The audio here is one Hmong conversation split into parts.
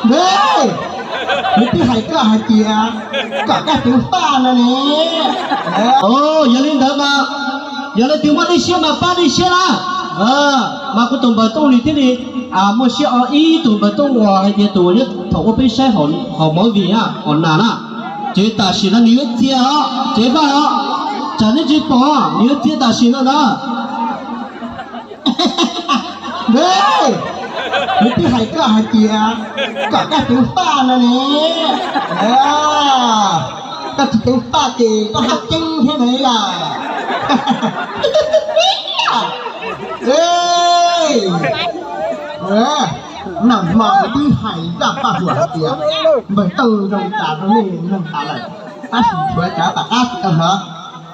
Ej, nws twb hais koj hais tias kom koj ceev faj no ne. Yog li ntawd mas, yog leej twg muaj dej siab mas pab dej siab na. Mas kuv tus npawg Tooj nws thiaj li muaj siab o ib tug npawg Tooj uas hais tias tus nyob thaum ub peb saib hauv movie na, hauv nas na. Ces tam sim no nws yuav txias os, ceev faj os, tsam nej tsis pom, nws yuav txias tam sim no na. Nws twb hais koj hais tias kom koj ceev faj no ne. Koj tsis ceev faj ces koj haj ceeb thiab na. Nag hmo kuv twb hais zaj paj huam hais tias npawg Tooj zoo tas rau nej neeg tas lawm, tab sis tshuav cov tom qab tsis tau hnov.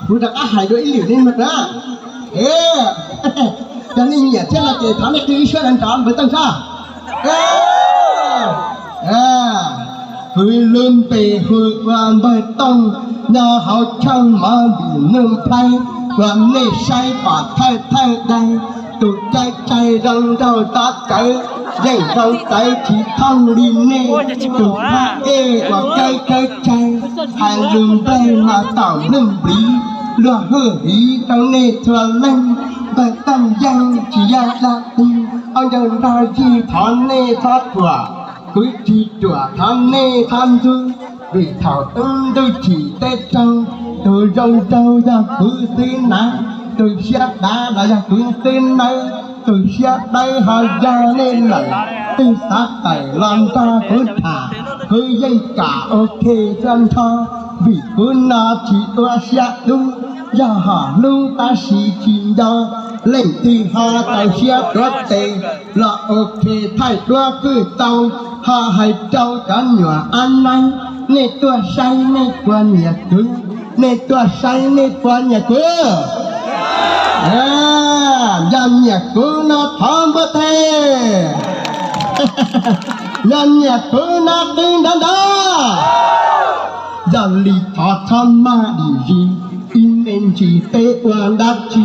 Kuv rov qab hais dua ib lwm nej mloog na. Yog nej nyiam thiab no ces thov nej qw ib suab nrov nrov npawg Tooj sab. Kuv lub npe hu ua npawg Tooj, nyob hauv tshooj movie Nuj Nplhaib uas nej saib pom thawj thawj daim. Tus kawg tsawg zoo nraug tob tsawv, yeej zoo txawv tsis thooj li nej. Tus phab ej uas kawg kawg tsawg, hais lus nplawg mas tom nplooj npliv, luag hwj hiv rau nej txhua leej. Npawg Tooj yeej tsis yog dag dig, au ncaws nrog yig thov nej txhob thuam. Kuv tsis ruam thov nej txhob ntxub, vim thaum ub ntuj chim teb raug, tus zoo nraug yog kuv xwb na, tus siab dav los yog kuv xwb nawb, tus siab dawb ho yog nej lawm. Twb xav tawm los nrog kuv tham, kuv yeej kam ok txhua nrho, vim kuv no tsis ua siab dub, yog hom hlub tab sis tsis nco. Leej twg ho tau siab tuav tes los ok thaij duab kwj tau, ho hais rau cov nyuam ab neeb, nej tuaj saib nej puas nyiam kuv, nej tuaj saib nej puas nyiam kuv. Yog nyiam kuv no thov npuaj teg, yog nyiam kuv no qw nrov nrov. Yog li thov txhob maj dim zis, ib me ntsis peb ua dab tsi,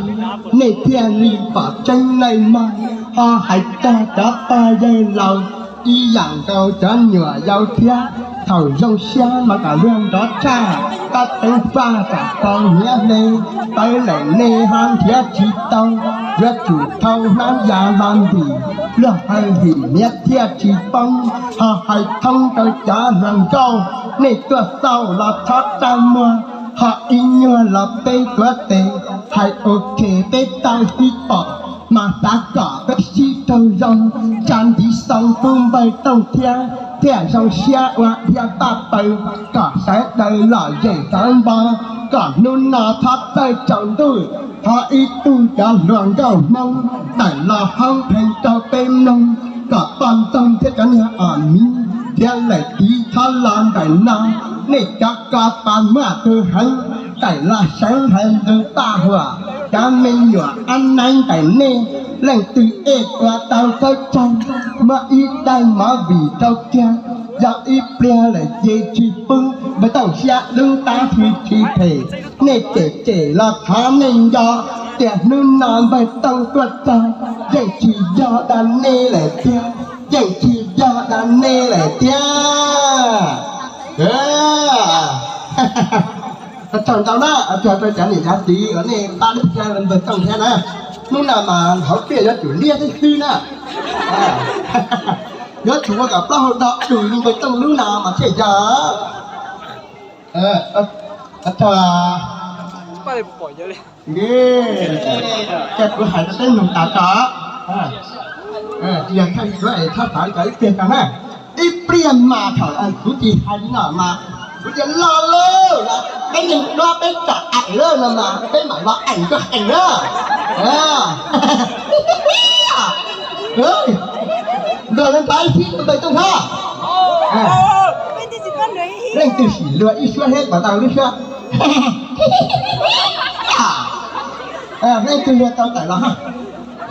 nej thiaj li pom tseeb nawj mog. Ho hais txog cov pog yawg laus, ib yam nkaus cov nyuam yaus thiab, thaum zoo siab mas kom luag nrov tshaj, koj teev faj kom tau nyiav hle, tawv lawm nej ho nrhiav tsis tau. Yuav tsum thau hnab ya los ntim, luag hawj hwm hniav thiaj tsis poob. Ho hais thoob rau cov hluas nkauj, nej tuaj xauj los txhob txaj muag, ho ib nyuag los peb tuav tes, hais ok peb tau sib pom, mas xav kom peb sib raug zoo, tsa ntiv xoo pub npawg Tooj thiab, thiaj zoo siab ua dhia paj paws, kom sawv daws lom zem sawv npo, kom hnub no txhob txawj tsaus ntuj. Thov ib tug cov hluas nkauj Hmoob tawm los hoob pheej rau peb mloog, kom poj ntxoog thiab cov niag om miv thiab lawm tiv txhob los ntawm no. Nej cov ko pas muaj tus heev, tawm los seev hais lus paj huam, cov me nyuam ab neeb ntawm nej, leej twg ej tua tau khaub tsag, muab ib daim movie rau kiag, yog ib pliag lawm ces tsis pub. Npawg Tooj siab dub tab sis tsis phem, nej cem cem los thov nej nco, tias hnub no npawg Tooj tuaj txog, yeej tsis yog dag nej lawm tiag, yeej tsis yog dag nej lawm tiag. Tsaug ntau na, tsaug rau cov niam cov txiv uas nej pab npawg Tooj thiab na. Hnub no mas hauv pliaj yuav tsum liab xwb xwb na. Yuav tsum ua kom plaub hau do dus li npawg Tooj lub no mas thiaj yog. Tsaug, kuv hais rau peb mloog tas tso. Tsis yog thaij duab es txhob xav li ko ib pliag ko na. Ib pliag mas thaum kuv tsis hais li no mas kuv tias los lauj, peb neeg duab peb tsom eem lawm no mas peb mam los eem rau eem na. Nrog lawv ntav ib xib npawg Tooj Thab. Leej twg sim luag ib suab thiab kom tau lub suab. Leej twg luag tau tawm los,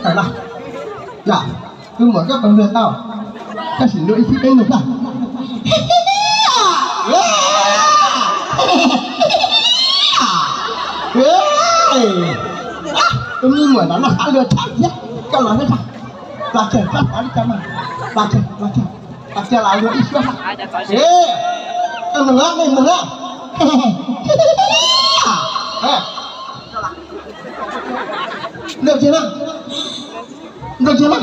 tawm los. Yog, tus muam koj puas luag tau? Koj sim luag ib xib peb nug koj. Tus me muam no noj qab luag tshaj thiab. Koj los thiab tso. Los tsev, txhob xav li cas mas. Los tsev, los tsev. Cia lam luag ib suab. Ê, mloog na, nej mloog na. Luag kiag na, luag kiag na.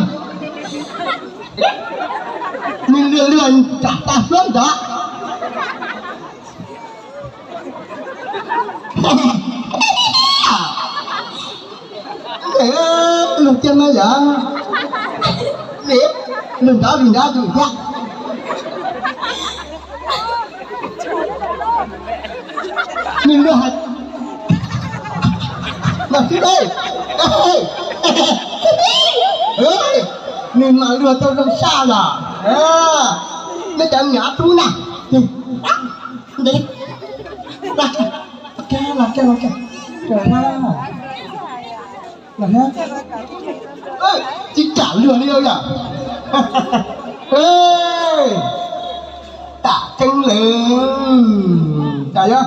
Nws luag luag nram tag suab nrad. Luag kiag na yom. Luag nrad, luag nrad, luag nrad. Nws luag hais, mas xwb, nws mas luag tau zoo saj lawm. Nej cov niam tub na, ntev, los kiag, los kiag, los kiag, tsis kam luag li yom. Tam tseeb lawm, cas yuav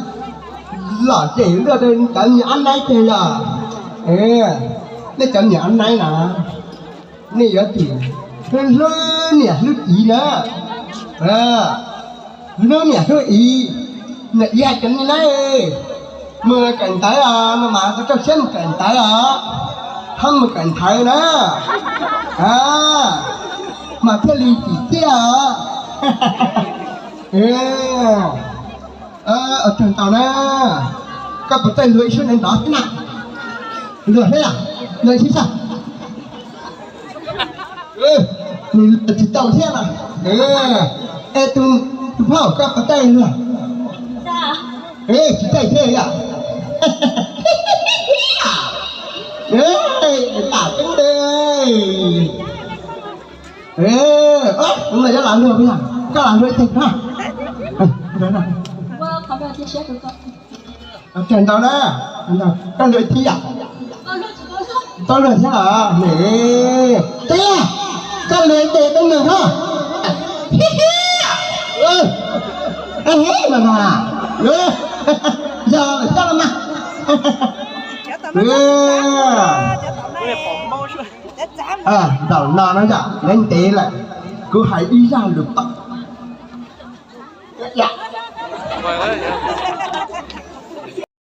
lom zem luaj rau cov niam ab naib kiag yom. Nej cov niam ab naib na, nej yuav tsum hlub niam hlub txiv na. Hlub niam hlub txiv, niam txiv hais cov niag naib, mus kawm ntawv os, no mas koj txaus siab mus kawm ntawv os, txhob mus kawm ntawv na, mas thiaj li tsim txiaj os. Ua tsaug ntau na. Koj puas txawj luag ib suab nrov nrov thiab na? Luag thiab, luag ib sab. Nws tsis tau thiab no. Es tus, tus phauj, koj puas txawj luag? Tsis txawj thiab yom. Tam tseeb. Ua, koj lam luag ib teg na. Kawg ntau na, koj luag ib teg yom. Tau luag thiab los? Teb, koj luag ib teg peb mloog na. Mas, yog lawm thiab los mas. Ntaum no no yom, ntev ntev lawm, kuv hais ib zaj lus paub.